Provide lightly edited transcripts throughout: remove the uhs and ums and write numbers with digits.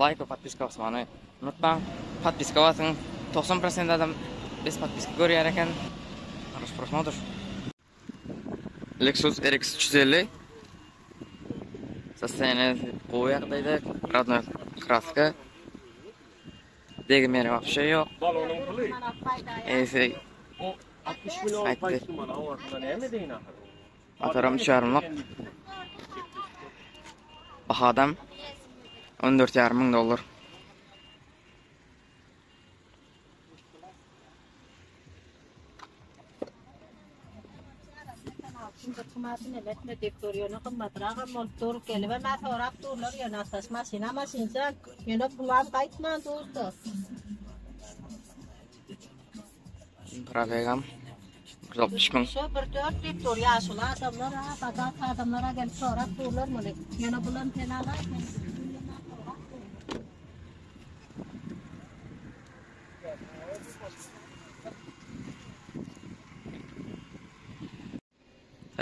Laýk we podpiska basmany unutmaň. Podpiska basyň. 90 prosent adam bez podpiska görýär eken. Хорош просмотр. Lexus RX 350 Состояние gowy ýagdaýda. Rodnoý kraska. Degim ýeri wapşe ýok. Balonyň puly. Eýse O 60 million Aýtdy. gaýtdy mana owasynda näme edeýin ahyr? Motoram üç ýarymlyk. Bahadam 14,5 müň dollar. Şimdi kymmatyny etmedik dur, ýöne gymmatragam bolup dur. Gelibem ha sorap durlar, ýöne asas maşyna maşynjan, ýöne pulam gaýtman durdy. Probegam 160 müň. Şo bir dört diýip dur, ýaşuly adamlar ha, bagat adamlara gelip sorap durlar muny. Ýöne bulam sen alaý, sen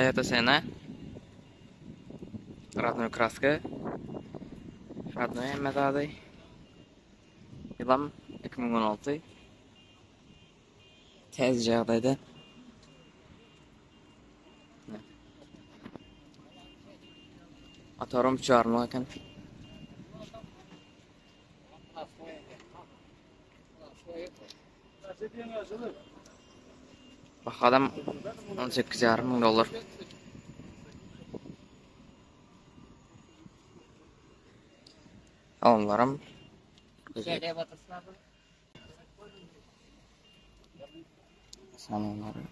Toyota Sena. Rodnoý kraska. Rodnoý hemme zady. Ýylam 2016. Täze ýagdaýda. Motorum üç ýarymlyk eken. Bahadam 18,5 müň dollar. Salonlaram Salonlary.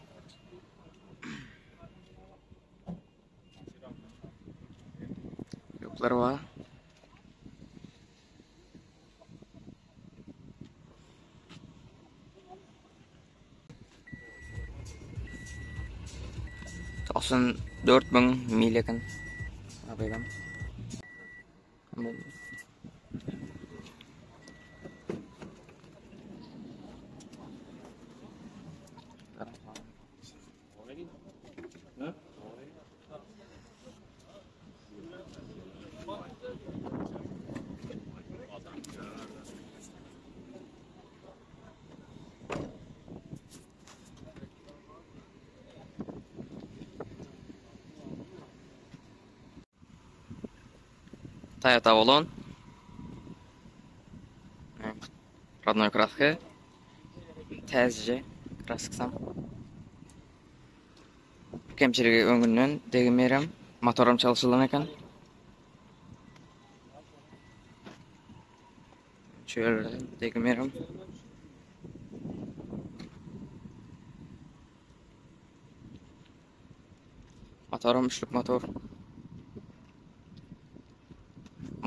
Ýoklar bar. 94 müň mil eken. Abeýgam. Toyota Avalon. Rodnoý kraska. Täzeje kraskasam. Kemçiligi öňünden degim ýerem. Motoram çalşylan eken. Şu ýerde degim ýerem. Motoram üçlük motor.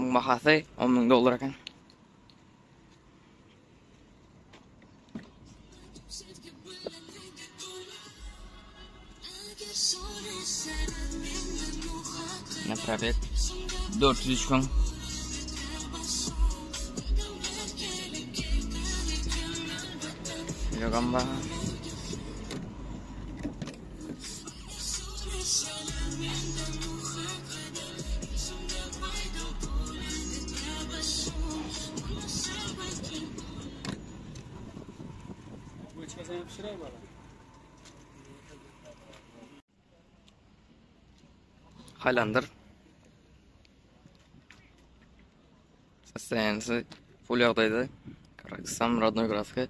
Muň bahasy 10 müň dollar eken. Ne probeg 403 müň. Ýogam bar. Highlander. Sostoýanisi full ýagdaýda. Kraksam rodnoý kraska,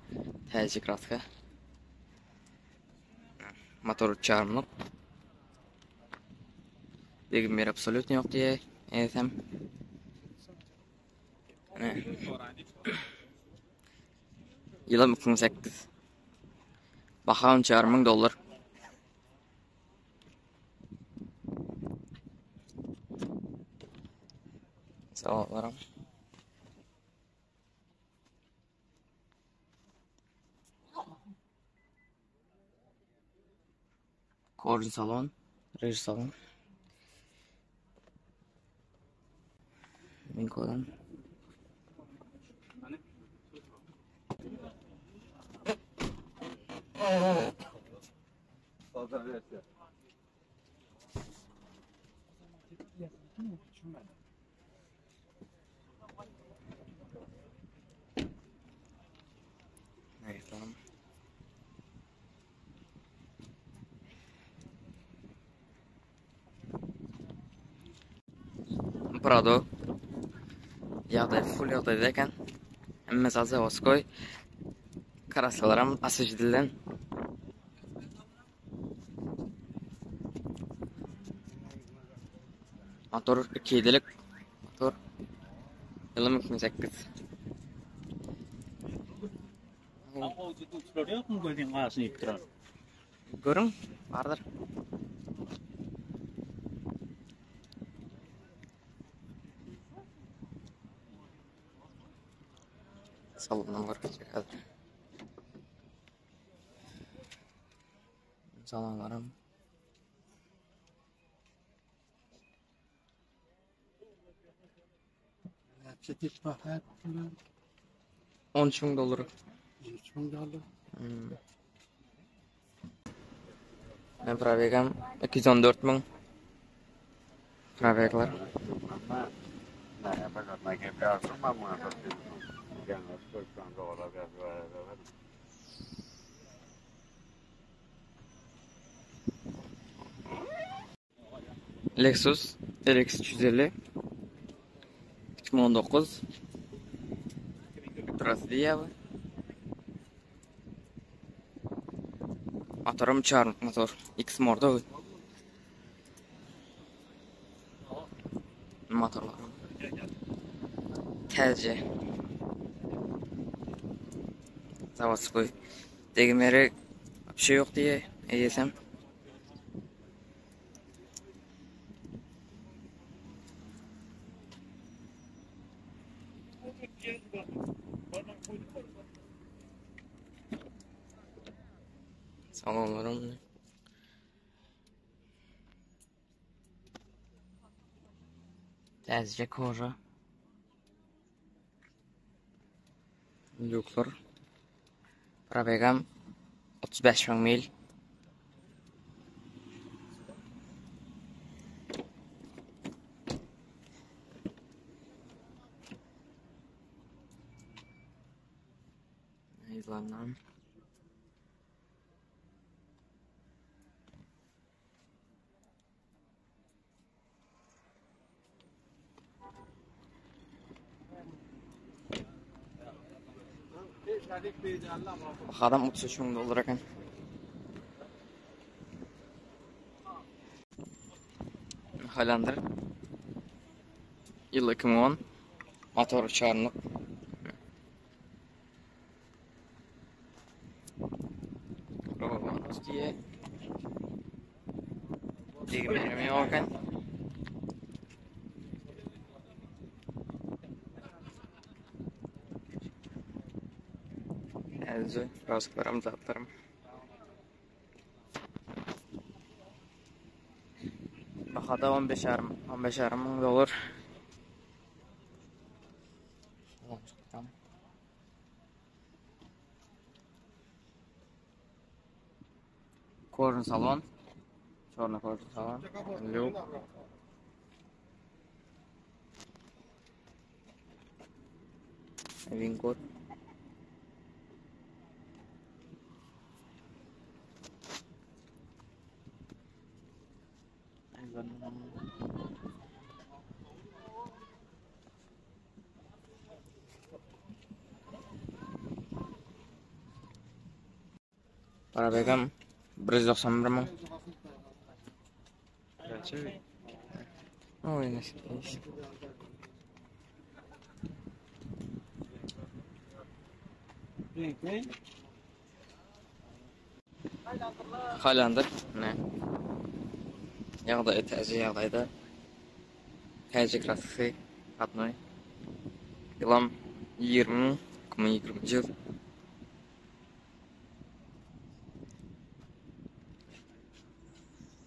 täze kraska. Motor üç ýarymlyk. Degim ýeri absolýutno ýok diýe eýsem. Ýylam 2008. Baha 13,5 müň dollar. Sağ Korn salon, rež salon. Lincoln. Prado. Ýagdaý full ýagdaýda eken. Hemme zat zawoskoý. Kraskalaram asyjy Motor 2 ýedilik motor. Ýylym 2008. Gowja duşlar ýokmy gözüň gaşyny iýip duran? Görüň, bardyr. Salondan görkezjek häzir. Salonlaram. Näçe diýip baha etdiler? 13 müň dollar. 13 müň dollar. Hmm. Men probegam 214 müň. Probeglar. Lexus RX 350 2019 Biraz diýýär bu. Motorum çarlyk motor. X morda bu. Motorlar. Täze. Zawodskoý. Degmeri bir şey yok diye eýesem. Salonlarym. Täzeje koža. Lýuklar. Probegam 35 müň mil. Yzlaryndan. Adam 33 müň dollar eken. Highlander. Ýyl 2010. Motor uçarlyk. Diýe. Degmerim ýok eken. Täze rastlarym, zatlarym. Bahada 15 yarım, 15 yarım müň dolar. Kožny salon. Çorny kožny salon. Lýuk. Win kod. Parabegam 191 müň. Oý, nasip iş. Highlander ne? Ýagdaýy täze ýagdaýda. Täze kraskasy rodnoý. Ýylam 20 2020 ýyl.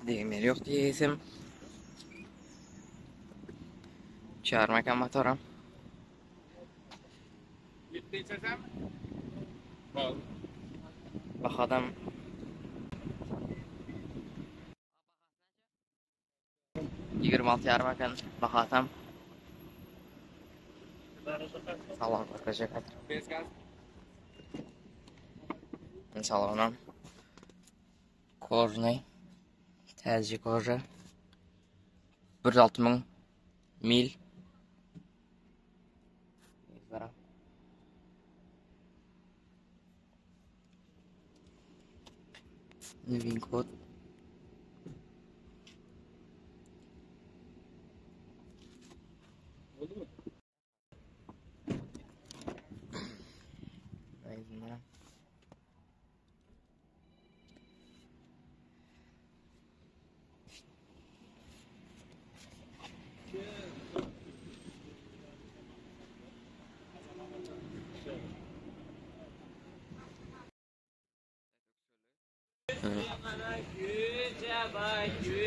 Degmeli ýok diýesim. Çarma eken motoram. Bahadam 26 ýarym eken bahasam. Salon görkezjek häzir. Salonam kožnyý. Täze koža. 106 müň mil. Gara. Living kod.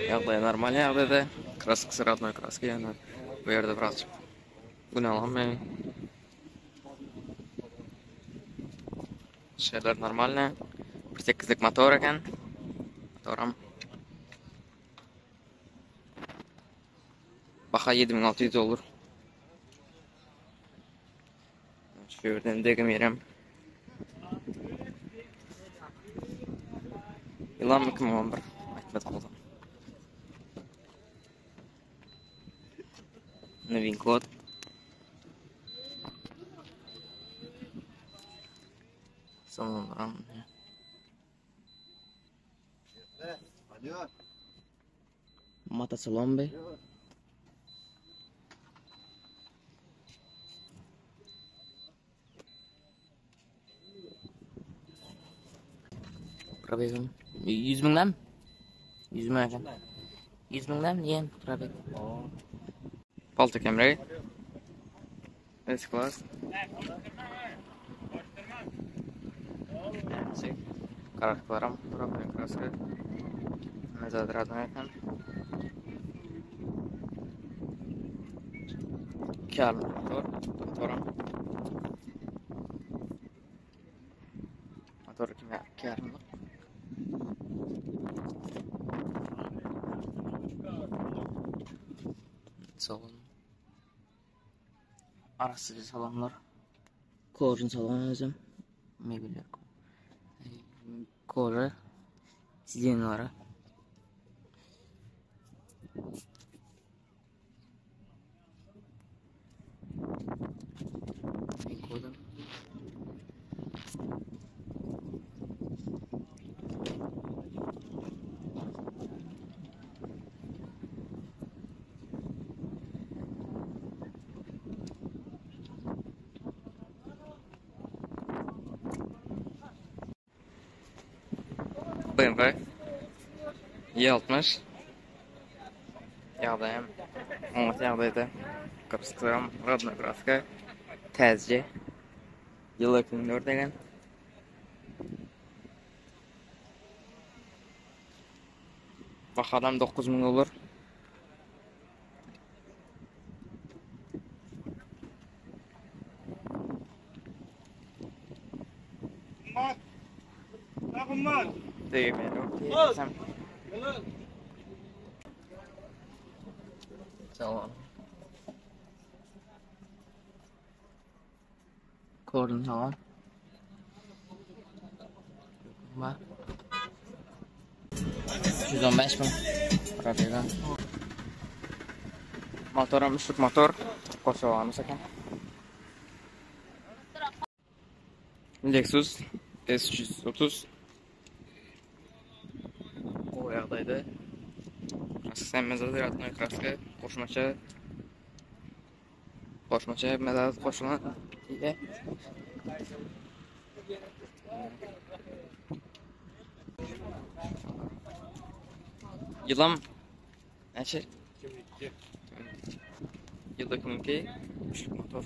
Ýagdaýy normal ýagdaýda. Kraskasy rodnoý kraska ýöne bu ýerde biraz günalanmy. Şeýler normalny. 1.8-lik motor eken. Motoram. Baha 7600 dollar. Şu ýerden degim ýerem. Ýylan 2011 aýtmadyk bolsam. Win kod. Soňundan. Mata salon be. Probegim 100 müňden? 100 müň eken. 100 müňden diýen probeg. Palta Camry. S-Class. Karaklaram problem kraska. Mezat radnoý eken. Karly motor, motoram. Motor kime karly. Salon. Arasy salonlar. Kožun salon özüm. Mebeller. Koja. Sidenýalara. Kodum. BMW E60 ýagdaýam oňat ýagdaýda. Gapysyam rodnoý kraska. Täzeje. Ýyl 2004 eken. Bahadam 9000 dollar. Salam. Korn salam. Bar. 315 müň. Probega. Motoram üçlük motor. Goşagamyş eken. Lexus S330 gowy ýagdaýda. Kraska hemme zady rodnoý kraska. Goşmaça goşmaça hemme zat goşulan. Diýe. Ýylam näçe? 2002. Ýyl 2002. Üçlük motor.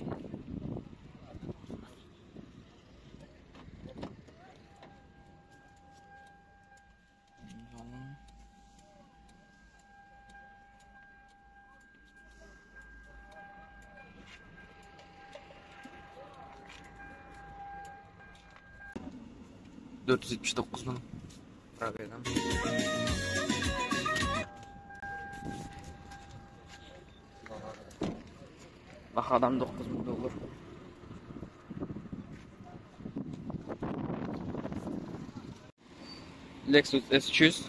479 müň probegam. Bahadam 9000 dollar. Lexus S200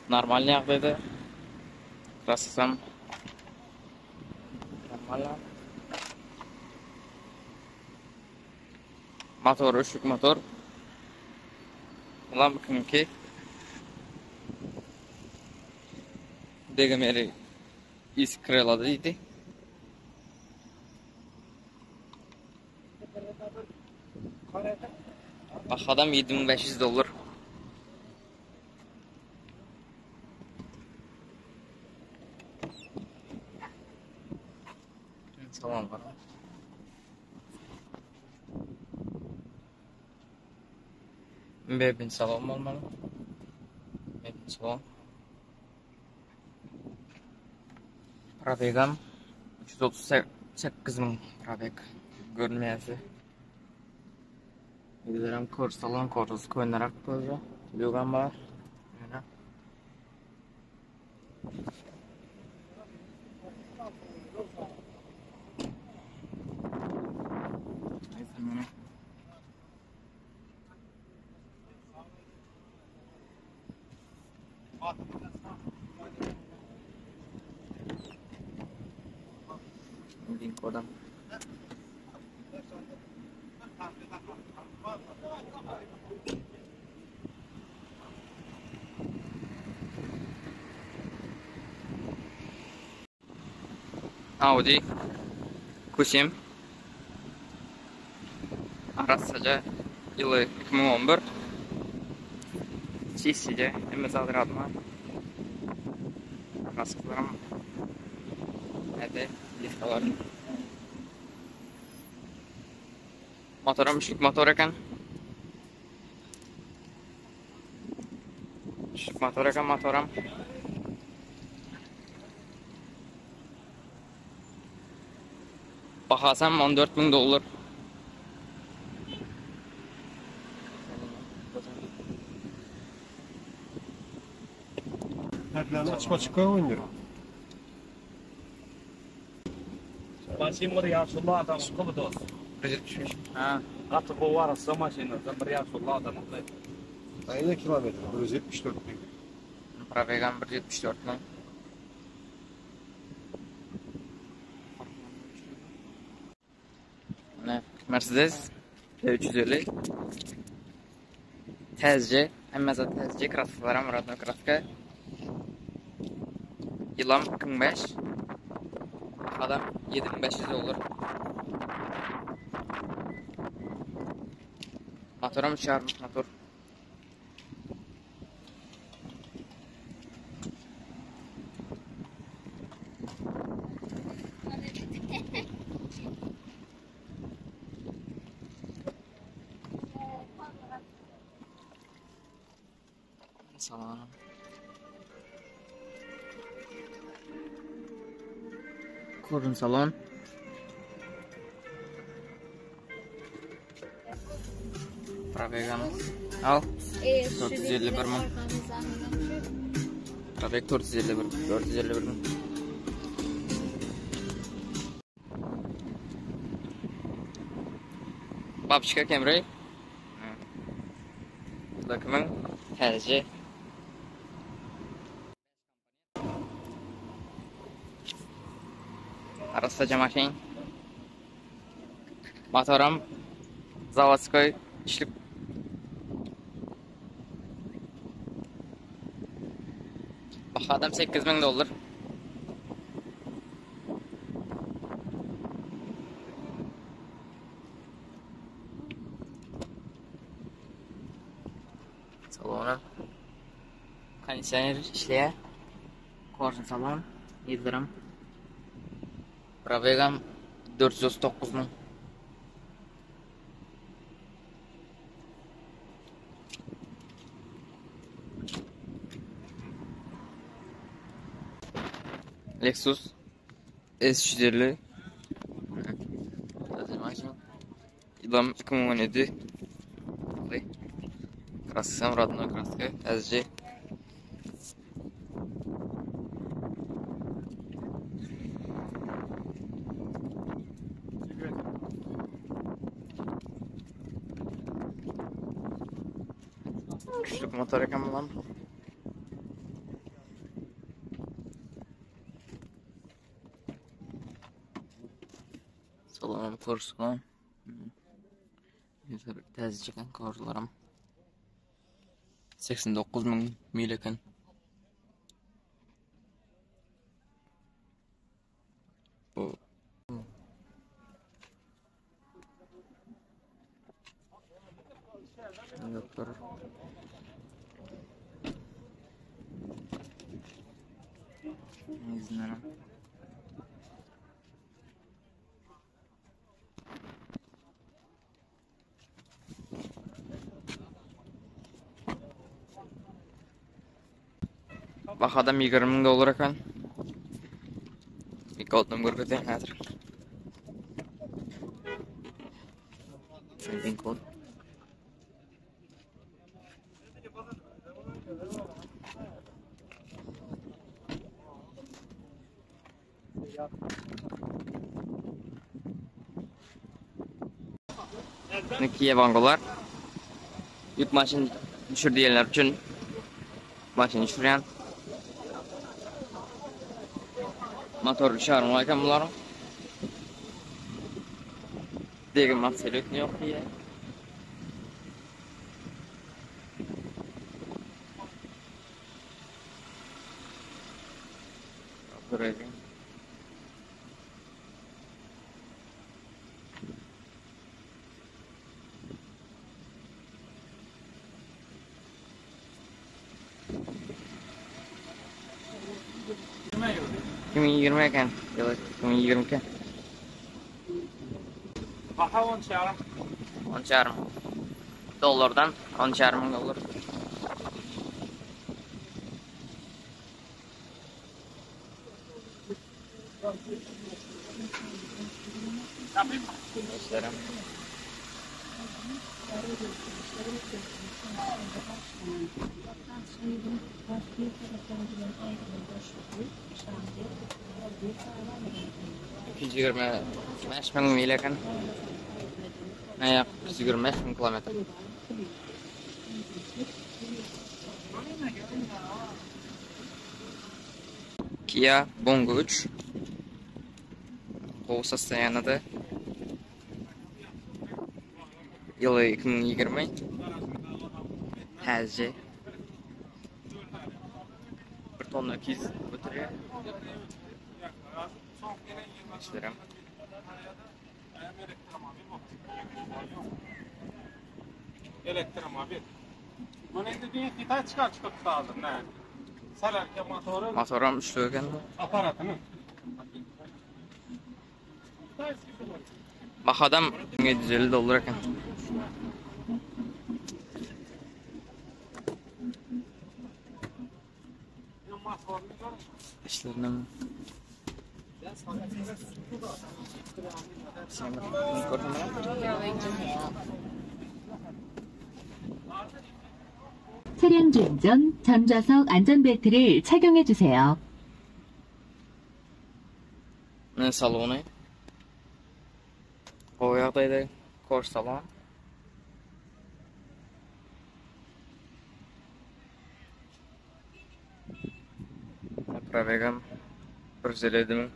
normal ýagdaýda. Kraskasam normal. Motory üçlük motor. Bulam 2002. Degim ýeri iskrelady diýdi. Bahadam 7500 dollar. Salam var. Bebin salon bolmaly. Bebin salon. Probegam 338 müň probeg görünmeýärse. Bizlerem kör salon koruz könerak bolýar. Lýugam bar. Ýöne Link kodam. Audi Q7 Arassaja ýyly 2011 Çişije hemme zady radma Kaskalarym Hadi diskalar Motoram üçlük motor eken Üçlük motor eken motoram Bahasam 14 müň dollar. Merdiven açma çıkıyor oynuyor. Maşyn bir ýaşuly adamyňky bu dost. 175. Ha. Gaty gowy arassa maşyn özem bir ýaşuly adamyňky. Aynı kilometre 174 bin. Probegam 174 müň. Mine Mercedes E350. Täzeje, hemme zat täzeje, kraskalaram rodnoý kraska. Ýylam 2005. Bahadam 7500 dollar. Motoram 3,5 motor. Salam. Kurun salon. Probegam al. 451 müň. Probeg 451, 451 müň. Babçka Camry. Bakımın tercih. Arassaja maşyn. Motoram zawodskoý işlik. Bahadam 8000 dollar. Salona. Kondisioner işleýär. Korşun salon. Ýyldyrym. Probegam 439 müň. Lexus S350. Ýylam 2017. Kraskasam rodnoý kraska. Täzeje. Üçlük motor eken bulam. Salam korsulan. Täze çykan korlaram. 89 müň mil eken. Bu Ýokdur. Ýüzünden. Bahadam 20 müň dollar eken. Bir kodunu görkezeyim häzir. Trading kod. Kia Bongolar. Ýük maşyn düşür diýenler üçin maşyn düşürýän. Motor düşýär eken bularyň. Degim absolýutno ýok diýýär. Görelim. 2020 eken. Ýyly 2022. Baha on çarym. On çarym. Dollardan on çarym dollar. Işlerim. 225 müň mil eken. Aýak 225 müň kilometr. Kia Bongo 3 gowy sostoýanada. Ýyly 2020. Täzeje. 1 tonna 200 göterýär. Işlerim. Elektromobil. Muny indi diňe Hytaý çykar çykyp saldy, nä. Salarka motory. Motoram üçlük eken. Aparatyny. Bahadam 1750 dollar eken. Işlerinem 차량 주행 전 전좌석 안전벨트를 착용해 주세요. Ne salony. Gowy ýagdaýda koş salon. Probegam 157 müň.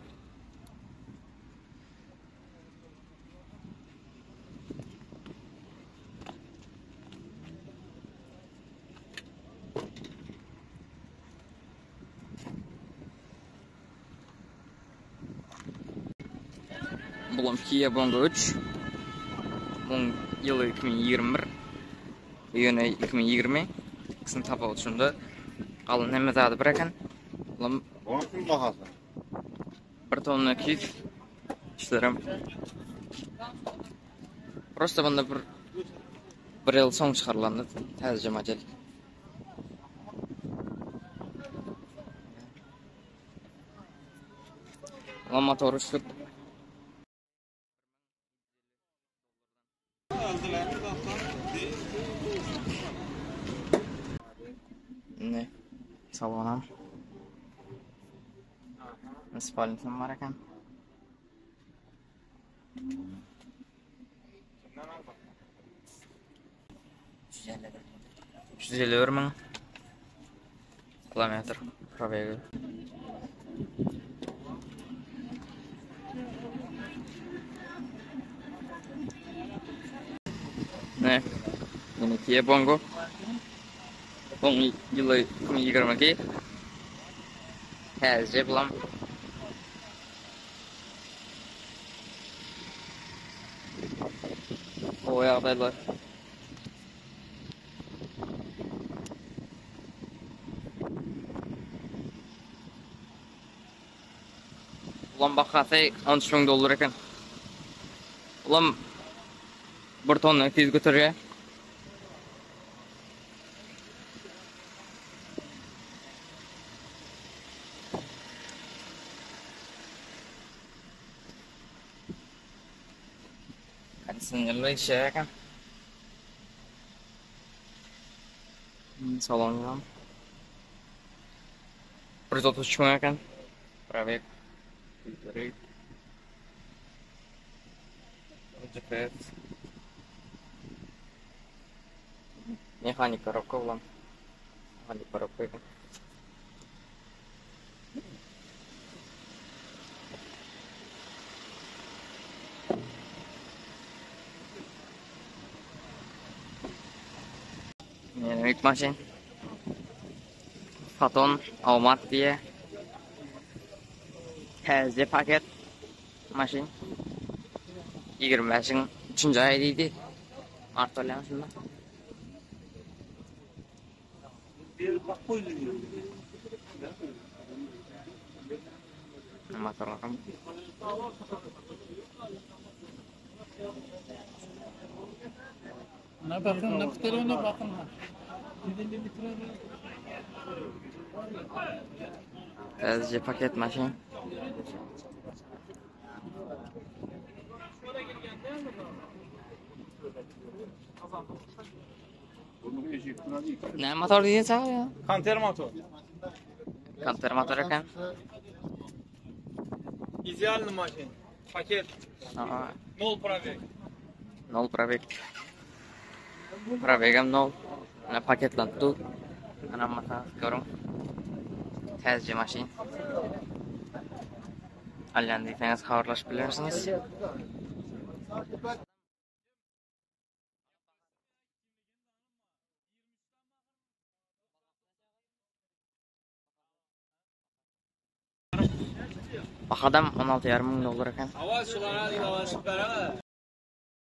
Bulam Kia Bongo 3. Muň ýyly 2021. Ýöne 2020. Ikisiniň tapawudy şunda. Galan hemme zady bir eken. Bulam Onuň bahasy. 1 tonna 200. Işlerim. Prosta bunda bir bir ýyl soň çykarylandy. Täzeje model. Ulan motor üçlük. Ne? Salonam. Spalnisam bar eken. 351 müň kilometr probegi. Ne? Ýene Kia Bongo. Oň ýyly 2022. Täzeje bulam. Gowy ýagdaýlar. Ulan bahasy 13 müň dollar eken. Ulan bir tonna 200 göterýär. Kondisionerler işleýär eken. Salonda. 133 müň eken. Probek. GPS. Mehanik korobka bolan. Mehanik korobka eken. Ýene ýük maşyn. Faton Awmat diýe. Täze paket maşyn. 25-iň 3-nji aýy diýdi. Mart bolýar şunda. Motorlaram. Ne bakın ne kutularına bakın. Täzeje paket maşyn. Ne motor diýen çaga ya? Kanter motor. Kanter motor eken. Idealny maşyn. Paket. Aa, Nol probeg. Nol probeg. Probegem nol. Ana paketlanyp dur. Ana mata görüň. Täzeje maşyn. Alýan diýseňiz habarlaşyp bilersiňiz. Bahadam 16,5 müň dollar eken.